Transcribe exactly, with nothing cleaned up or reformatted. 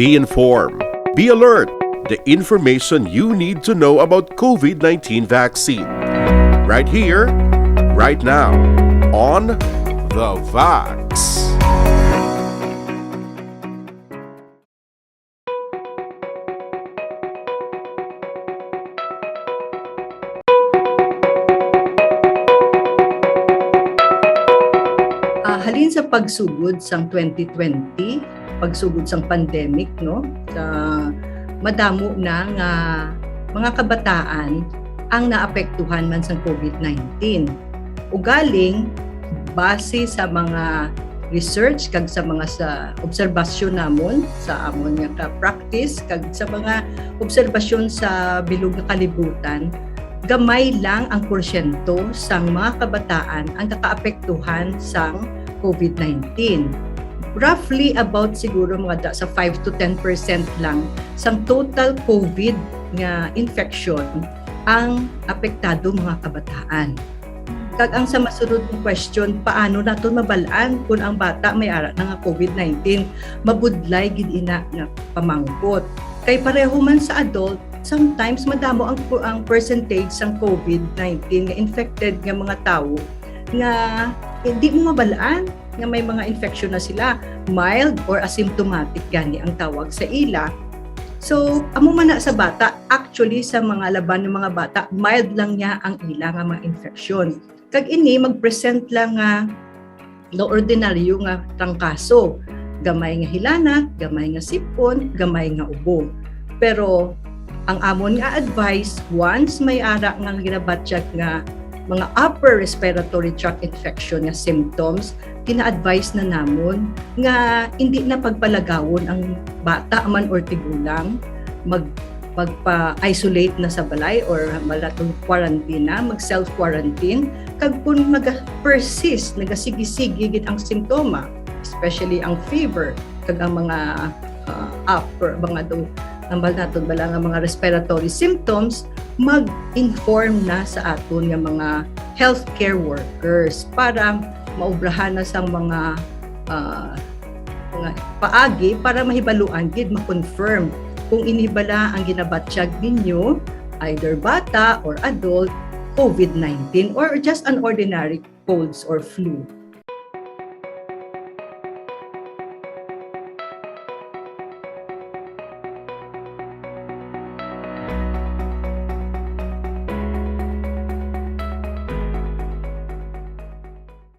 Be informed. Be alert. The information you need to know about COVID nineteen vaccine. Right here, right now, on The Vax. Ah, halin sa pagsugod sang twenty twenty, pagsugod sang pandemic, no, sa madamo na nga mga kabataan ang naapektuhan man sang COVID nineteen. Ugaling, base sa mga research kag sa mga sa obserbasyon namon sa amon nga ka-practice kag sa mga obserbasyon sa bilog nga kalibutan, gamay lang ang porsyento sang mga kabataan ang nakaapektuhan sang COVID nineteen. Roughly about siguro mga da- sa five to ten percent lang sang total COVID nga infection ang apektado mga kabataan. Kag ang sa masunod nga question, paano naton mabal-an kung ang bata may ara na nga COVID nineteen? Mabudlay gid ina nga pamangkot. Kay pareho man sa adult, sometimes madamo ang, ang percentage sang COVID nineteen nga infected nga mga tawo nga hindi mo mabal-an nga may mga infection na sila. Mild or asymptomatic gani ang tawag sa ila. So, amo man na sa bata, actually sa mga laban ng mga bata, mild lang niya ang ila nga mga infection. Kag ini mag-present lang nga no ordinaryo nga trangkaso. Gamay nga hilanat, gamay nga sipon, gamay nga ubo. Pero ang amon nga advice, once may ara nga ginabatyag nga mga upper respiratory tract infection nga symptoms, gina-advise na namon nga hindi na pagpalagawon ang bata man or tigulang, mag magpa-isolate na sa balay or hambal naton quarantine na, mag-self-quarantine. Kag kung naga-persist, nagasigi-sige gid ang simptoma, especially ang fever, kag ang mga uh, upper, mga do, hambal naton bala nga mga respiratory symptoms, mag-inform na sa aton nga mga healthcare workers para maubrahan na sang mga uh, mga paagi para mahibaluan gid, ma-confirm kung ini bala ang ginabatyag ninyo, either bata or adult, COVID nineteen or just an ordinary colds or flu.